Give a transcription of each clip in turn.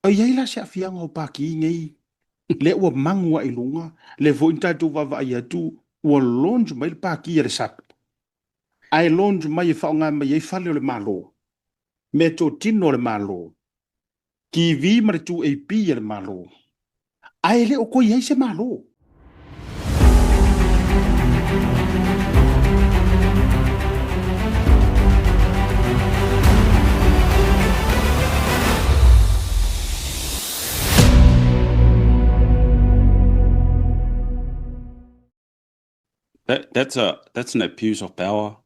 E i ai la se aafiaga o Paki nei, lea ua magu ai i luga, lea foi na tatou vaavaai atu ua launch mai le Paki a le SAP, ae launch mai e faaaoga mai ai fale o le Malo, meatotino a le Malo, TV ma le 2AP a le Malo, ae le o toe i ai se Malo. That's an abuse of power.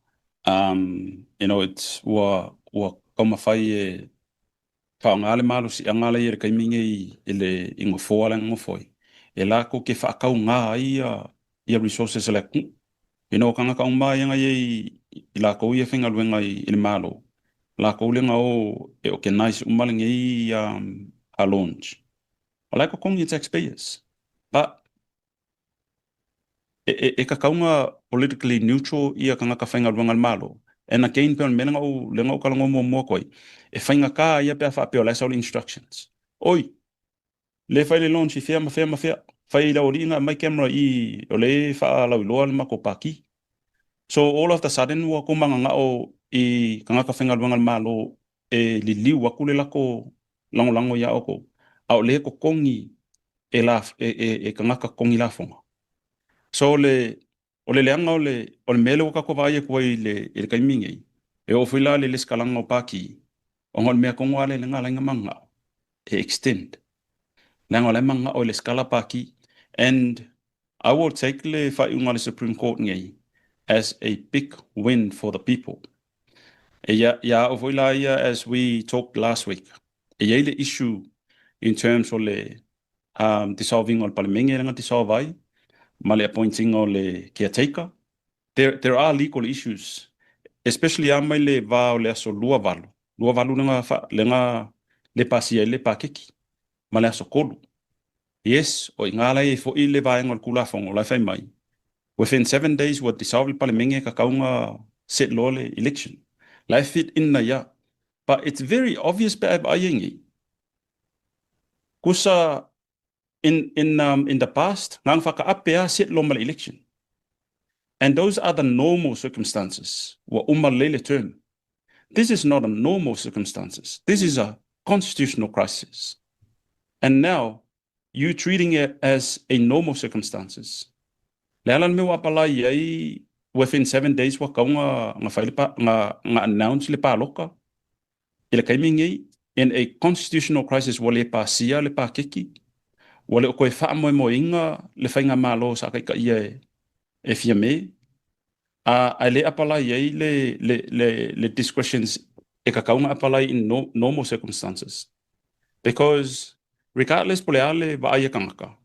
It's ua taumafai e faaaoga le malosiaga la e i le taimi nei i le i nofoa la e nonofo ai, e latou te faatauga ai ia resources a le atunuu. O tagata uma ia na i ai i latou ia e faigaluega i le Malo, latou lea na o e organize uma lenei launch. O la e totogi e taxpayers. But e tatau ona politically neutral ia tagata faigaluega a le Malo. And again, pei o le mea lea na ou talanoa muamua atu ai, e faigata ia pe a faapea o la e sau le instructions. Oi, le fai le launch i fea ma fea ma fea, fai i le aualii na aumai camera i o lea e faalauiloa le matou paki. So all of the sudden ua tou mananao i tagata faigaluega a le Malo e liliu atu le lako lagolago ia outou, a o lea e totogi e, la, e, e, e tagata totogi lafoga. So o le leaga o le mea lea ua tatou vaai atu ai i le taimi nei, e oo foi la le lesitalaga o paki, ona o le mea tonu lava lea na ala ai ona mananao e extend. Leaga o la e mananao e lesitala paki. And I will take le faaiuga a le Supreme Court nei as a big win for the people. E ia, ia au foi la ia, as we talked last week, e i ai le issue in terms o le dissolving o le Palemene lea na dissolve ai, ma le appointing o le caretaker. There are legal issues, especially a mai le va o le aso 28, 28 lea le pasia ai le pakeki, ma le aso 3. Yes, o i ngā lai e foi le vaega o le Tulafono, la e fai mai, within 7 days ua dissolve le Palemene tatau ona set loa le election. La e fit in na ia. But it's very obvious pe a e vaai ai nei. Kusa in the past, ngang whakaape a set loa ma le election. And those are the normal circumstances. Ua uma lelei le term. This is not a normal circumstances. This is a constitutional crisis. And now, you treating it as a normal circumstances. Le ala le mea ua apalai ai within 7 days ua kau nga fai le pa, nga announce le paloka. I le taimi nei, in a constitutional crisis ua le pasia le pakeki, ua le o koe whaamoemoeinga le whainga malo sa kai ka ia e fia me, a ai le apalai ai le discretions e kakau nga apalai in no, normal circumstances. Because regardless po le a le vaai e kangaka,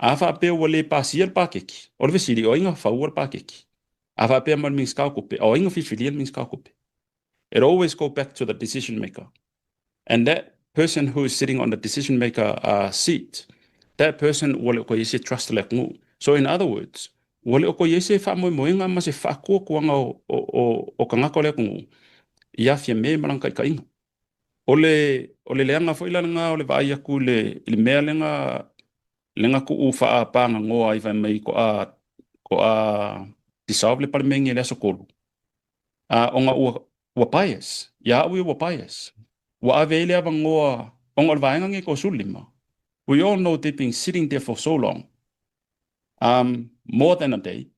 a whaapea ua le pasia le pakeki, o le fesili o ai na faua le pakeki. A whaapea ma le Minisita o Tupe, o ai na filifilia le Minisita o Tupe. It always go back to the decision maker. And that person who is sitting on the decision maker seat, that person ua le o koe se trust le atunuu. So in other words, ua le o koe se whaamoemoenga ma se whaakuakuanga o kangaka o le atunuu, ia fia me ma lana taitaiga. O le leaga foi la lena o le vaai atu i le mea lena tuu whaapāngangoa ai fai mai ko a dissolve le Palemene le aso 3. Ona ua bias. Ia au ia ua bias. Ua ave ai le avanoa ona o le vaega nei 35. We all know they've been sitting there for so long. More than a day.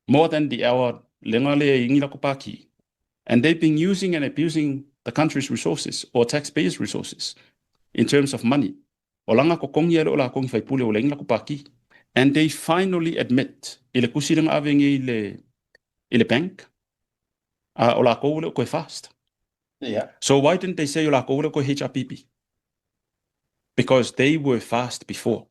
More than the hour lenga le ingi la ko paki. And they've been using and abusing the country's resources or taxpayers' resources in terms of money. O langa ko kongi ele o la kongi faipule o le ingi la ko paki. And they finally admit i le kusi lenga ave ngi i le bank o la ko le ko fast. So why didn't they say o la ko le ko HRPP? Because they were fast before.